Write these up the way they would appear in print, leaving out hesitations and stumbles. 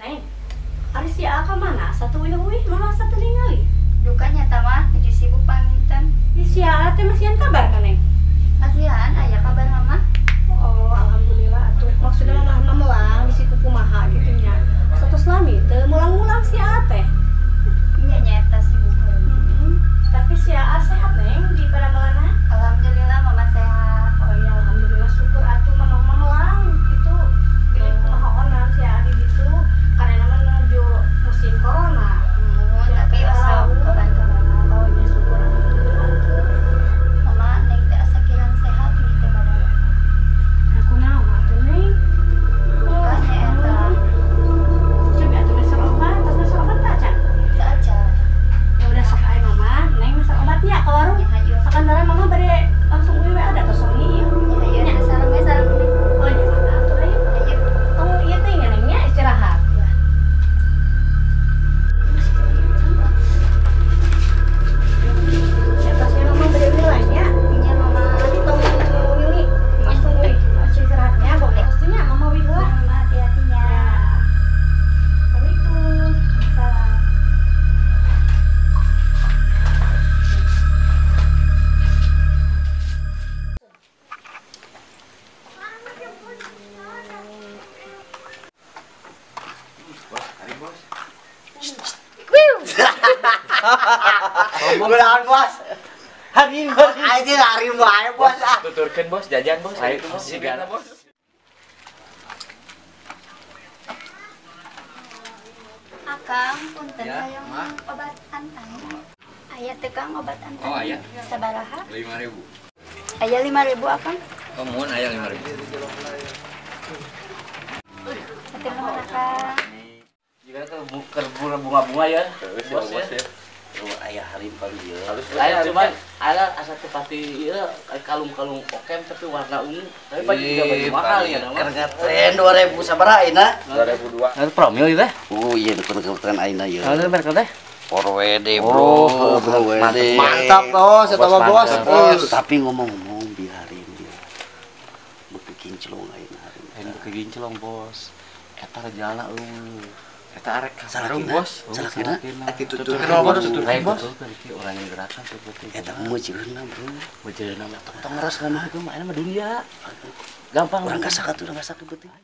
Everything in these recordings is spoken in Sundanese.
Neng, ari si Aa ka mana? Satu uih-uih, mama satu ningali. Duka nyata mah, nuju sibuk panginten. Si Aa teh masihan kabar ka Neng? Masihan, aya kabar mama. Oh, alhamdulillah atuh. Maksudnya mama mah melang di situ kumaha gitu nya. Satu selami teu mulang-mulang si Aa teh. Nya nyata sibuk. Tapi si Aa sehat Neng di padamelanna? Alhamdulillah mama sehat. Oh iya, alhamdulillah syukur atuh mama mah melang gitu. Bilih kumaha onan si Aa di ditu karena menuju musim corona. Tapi osok kabar-kabar. Oh iya, syukur alhamdulillah atuh. Mama Neng teh asa kirang sehat gitu padahal. Aku naon atuh Neng? Bukan eta. Coba atuh meser obat, tas meser obat tak Can? Teu acan. Ya udah sok ae mama, Neng meser obatnya ke warung. Ya hayu. Sakandara mama bade langsung uih we ada tosongi ieu. Ya hayu, sareng we sareng Neng. Oh iya, mangga atuh ayo. Hayu. Tong ieu teh nya Neng nya istirahat. Ya tasnya mama bade uih lah nya. Nya mama. Tapi tong nili langsung uih istirahatnya bawa tasnya mama uih heula. Mama hati-hati nya. Ya. Assalamualaikum. Salam. Bos, hari bos. Gunakan bos. Hari bos. Aja hari wae bos. Tuturkeun bos, jajan bos. Ayo, bos, sigana bos. Akang punten Ya, hoyong Ma. obat antang. Aya teu Kang obat antang? Oh, aya. Sabaraha? 5.000. Aya 5.000 Akang. Oh, mun aya 5.000. Hatur nuhun Akang. Jika ke bunga-bunga ya. Bos ya. Ayah harim paling ya. Lain cuman ada asa tepati ieu kalung-kalung okem tapi warna ungu. Tapi baju juga baju mahal ya nama. Keur ngetren 2000 sabaraha ayeuna? 2002. Nah, promil ieu teh. Oh iya kebetulan ayeuna ieu. Nah, merek teh. 4WD bro. Oh, 4WD. Mantap bos, eta mah bos. Bos. Tapi ngomong-ngomong bi harim dia. Beuki kinclong ayeuna harim. Lain beuki kinclong bos. Eta rejalna eueuh. Eta arek ka warung Salakina, bos. salakina. Dituturkeun bos, Lain bos. Orang yang gerakan seperti Eta meuceunna bro. Meuceunna mah tong tong ngeres mah itu mah mah dunia. Gampang Urang kasakat urang kasakat beuting.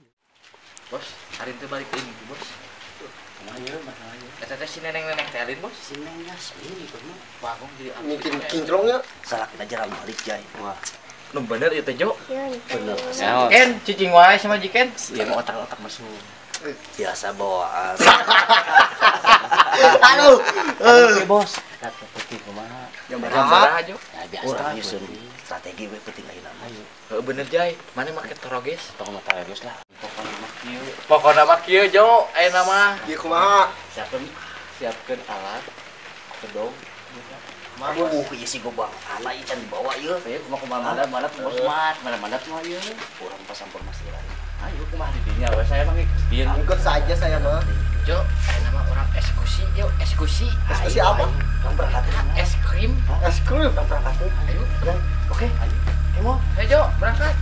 Bos, hari teh balik deui bos. Kumaha ieu masalah ieu. Eta teh si neneng-neneng teh alin bos. Si Neng Yasmin itu mah. Bagong jadi Mungkin kinclongnya. Salakina jarang balik jai. Wah. Nu bener ieu teh Jo. Bener. Ken, cicing wae sama Jiken. Ieu mah otak-otak masuk. Biasa bawaan. Aduh. Oke bos, eta teh penting kumaha? Jam baraha Jo? Ya biasa Urang lah nyusun strategi we penting ayeuna mah. Heuh bener Jai, mana make toroges? Tong mah toroges lah. Pokona mah kieu. Pokona mah kieu Jo, ayeuna mah. Ieu kumaha? Siapkeun siapkeun alat kedong. Aduh, ieu si gobang anak ieu can dibawa ieu. Ieu kumaha kumaha mana mana bos mat, mana mana mah ieu. Urang pasang formasi lain. Ayo kumaha di dinya we saya mah ngikutin. Ikut saja saya mah. Jo, ayeuna mah urang eksekusi, Jo, eksekusi. Eksekusi apa? Urang berangkat Es krim. Es krim. Urang berangkat. Ayo. Oke, ayo. Emo. Ayo Jo, berangkat.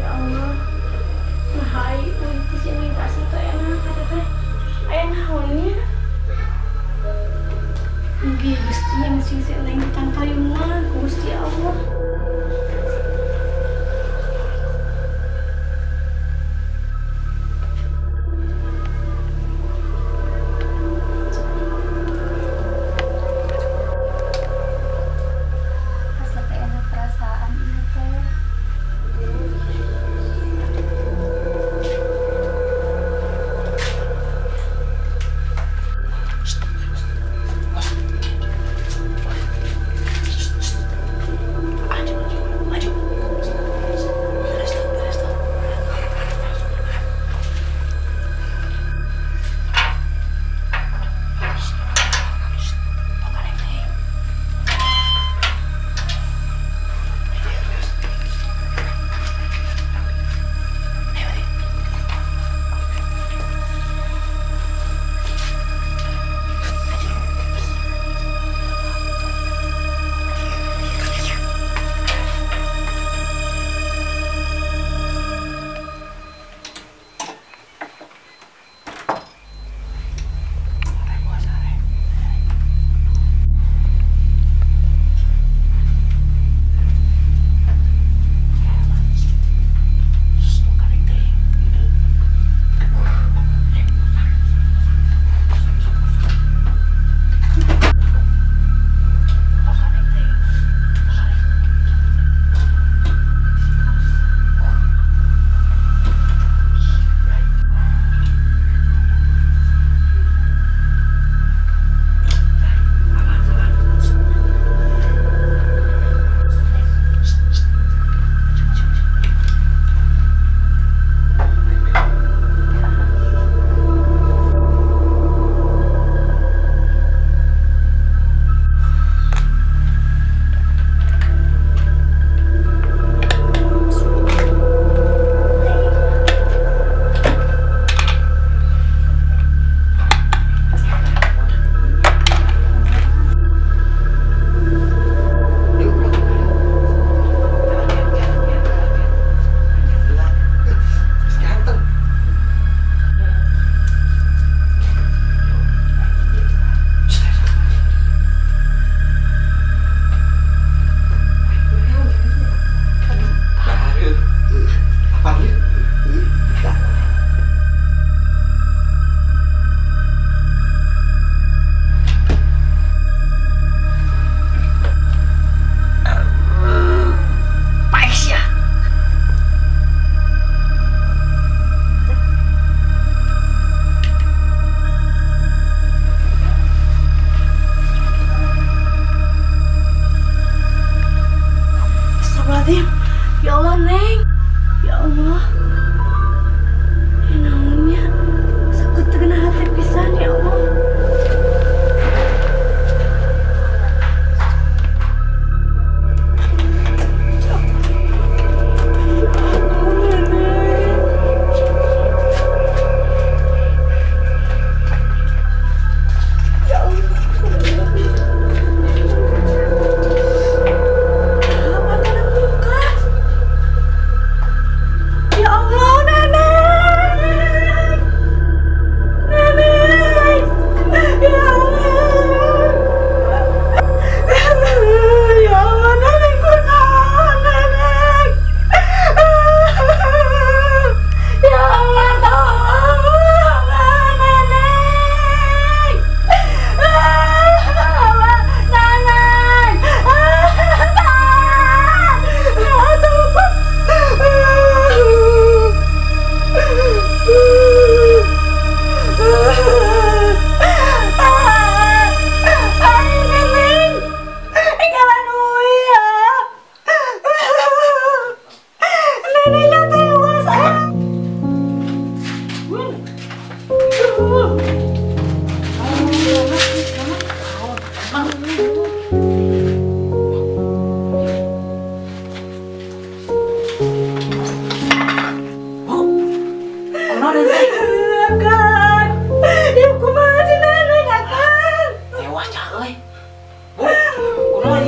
Ya Allah. Nah, ai uih ti si Neng asa teu enak kata teh. Aya naon nya? Mugi Gusti masih si Neng ditangtayungan ku Gusti Allah. Asa teu enak perasaan ieu teh.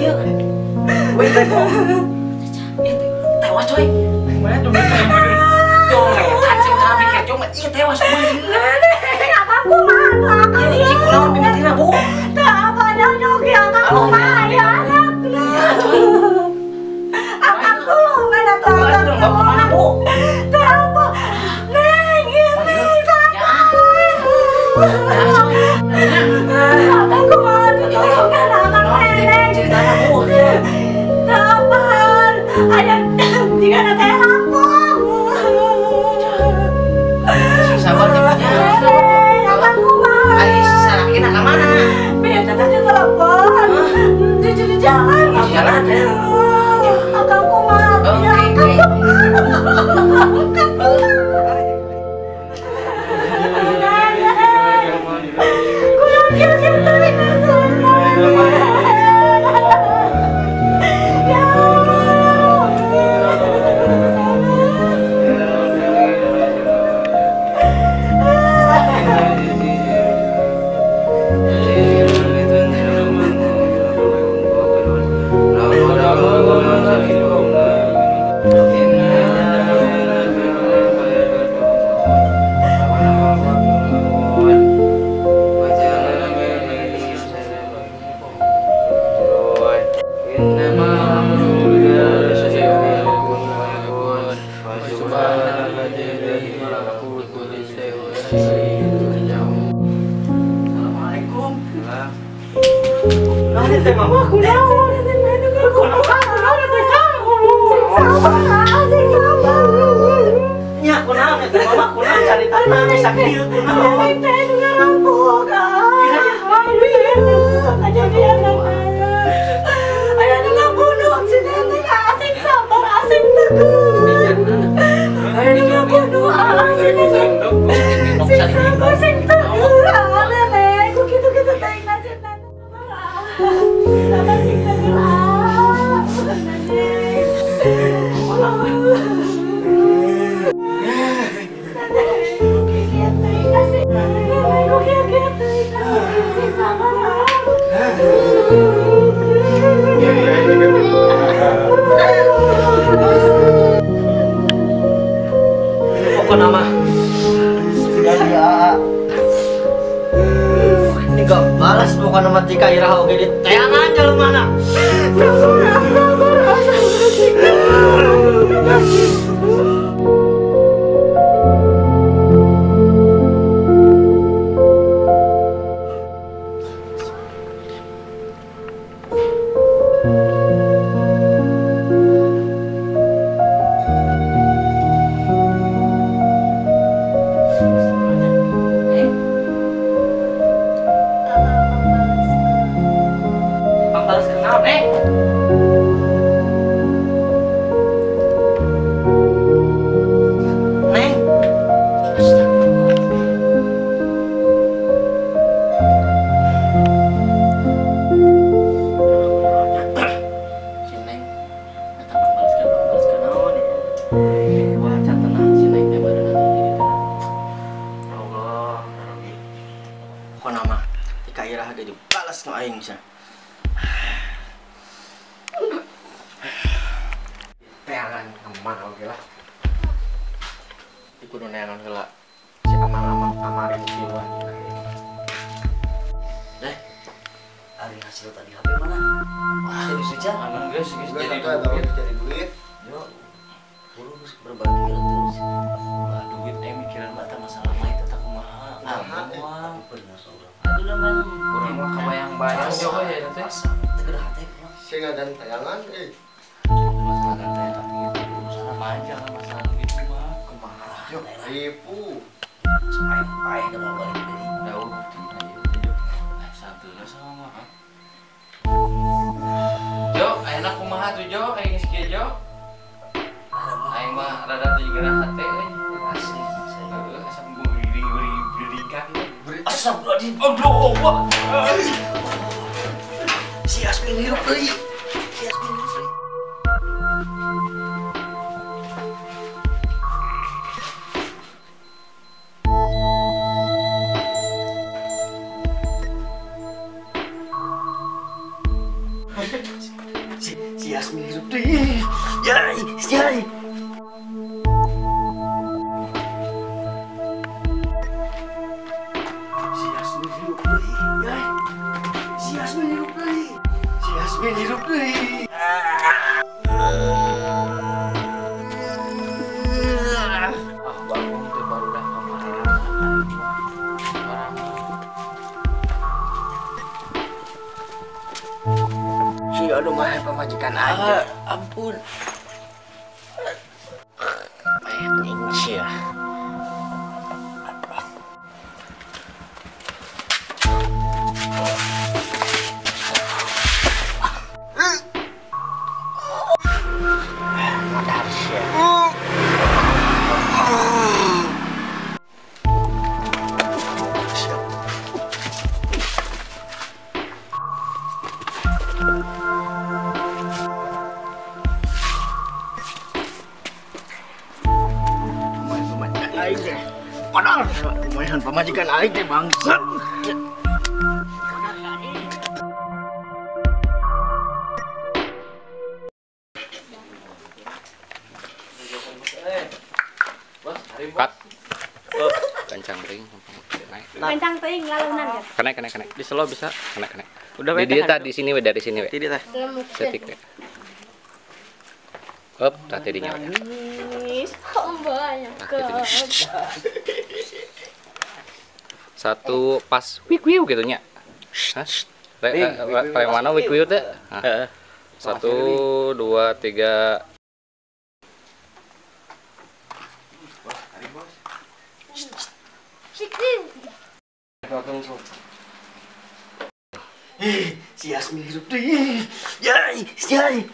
ieu. Weh teh. Tewas coy. Mana tuh? Jometan sih cara mikir jomet. Iya tewas kumaha ieu. Neneng, akang kumaha tuh akang ieu. Ieu kunaon mimitina, Bu? Teu apa nyonyok ya akang kumaha ya anakna. Akang tulungan atuh akang kumaha, Bu? Teu apa. Neng, ieu neng sakit. Akang kumaha tuh tulungan akang neneng. Ceritana, Bu. Teu apa. Aya jika ada teh rampok. Sabar nya. Akang kumaha? Ai salakina ka mana? Biar teteh di telepon. Di jalan. Di jalan. Akang kumaha? Oke, Akang kumaha? Kurang kieu teh Si Asmin hirup deui. Si Asmin hirup deui. Si Yasmin hidup deui. Yai, yai. Si Yasmin hidup deui. Yai. Si Yasmin hidup deui. Si Yasmin hidup deui. Ah, bangun teh baru dah kemarin. Si aduh mah pamajikan aja. Ampun. Sia. Modar sia. Padahal lumayan pamajikan aing teh bangsat. Cut. Kencang teuing. Naik. Kencang teuing lalaunan kan. Kena kena kena. Di slow bisa. Kena kena. Udah di dia tadi sini we dari sini we. Tidak teh. Setik we. Up, tah tidinya we. Satu pas wik wiu gitu nya. Hah? Re mana wik wiu teh? Heeh. 1 2 3. Si Yasmin hidup deui. Yai, yai.